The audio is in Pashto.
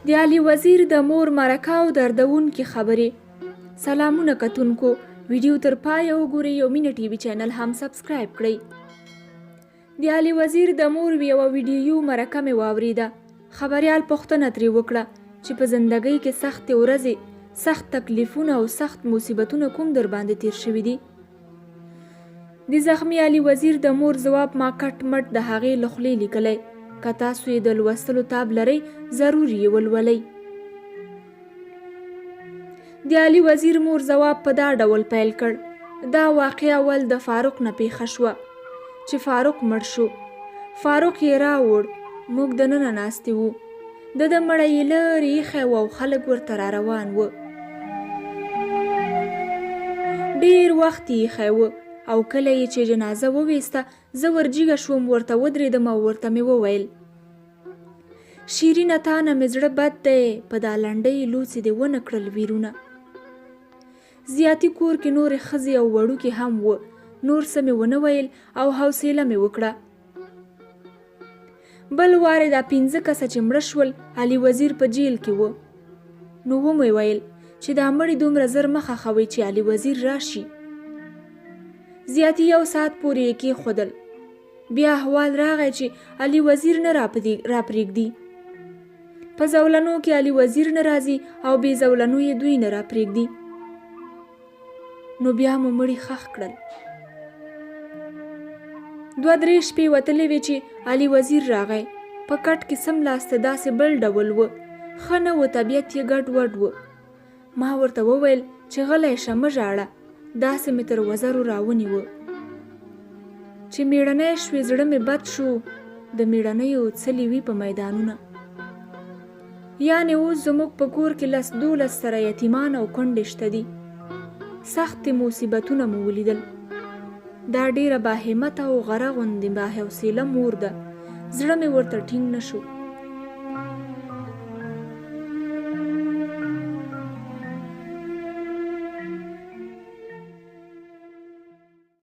د علي وزیر د مور مرکه او دردونکې خبرې. سلامونه کتونکو، ویډیو تر پایه وګورئ او مینه ټي وي چینل هم سبسکرایب کړئ. د علي وزیر د مور یوه ویډیو مرکه مې واوریده. خبریال پوښتنه ترې وکړه چې په زندګۍ کې سختې ورځې، سخت تکلیفونه او سخت مصیبتونه کوم درباندې تیر شوي دي؟ د زخمي علي وزیر د مور ځواب ما کټ مټ د هغې له خولې لیکلی، که تاسو یې د لوستلو تاب لرئ ضرور یې ولولئ. د علي وزیر مور ځواب په دا ډول پیل کړ، دا واقعه اول د فاروق نه پیښه شوه چې فاروق مړ شو. فاروق یې راوړ، موږ دننه ناستې وو. د ده مړی یې لرې ایښی و او خلک ورته را روان وو. ډېر وخت یې ایښی و او کله یې چې جنازه وویسته، زه ورجیګه شوم، ورته ودرېدم او ورته مې وویل، شیرینه تا نه مې زړه بد دی، په دا لنډۍ لوڅې دې ونه کړل ویرونه. زیاتي کور کې نورې ښځې او وړوکي هم و، نور څه مې ونه ویل او حوصله مې وکړه. بل وارې دا پنځه کسه چې مړه شول، علي وزیر په جیل کې و، نو ومې ویل چې دا مړي دومره زر مه ښخوئ چې علي وزیر راشي. زیاتي یو ساعت پورې یې کېښودل. بیا احوال راغی چې علي وزیر نه راپرېږدي. په زولنو کې علي وزیر نه راځي او بې زولنو یې دوی نه راپرېږدي. نو بیا مو مړي ښخ کړل. دوه درې شپې وتلې وې چې علي وزیر راغی. په کټ کې سملاسته داسې بل ډول و. ښه نه و، طبیعت یې ګډ وډ و. ما ورته وویل چې غلی شه، مه ژاړه. داسې مې تر وزرو راونیوه. چې میړنی شوې زړه مې بد شو، د میړنیو څلي وي په میدانونه. یعنې اوس زموږ په کور کې لس دولس سره یتیمان او کونډې شته دي. سخت مصیبتونه مو ولیدل. دا ډېره با همته او غره غوندې با حوصله مور ده. زړه مې ورته ټینګ نه شو.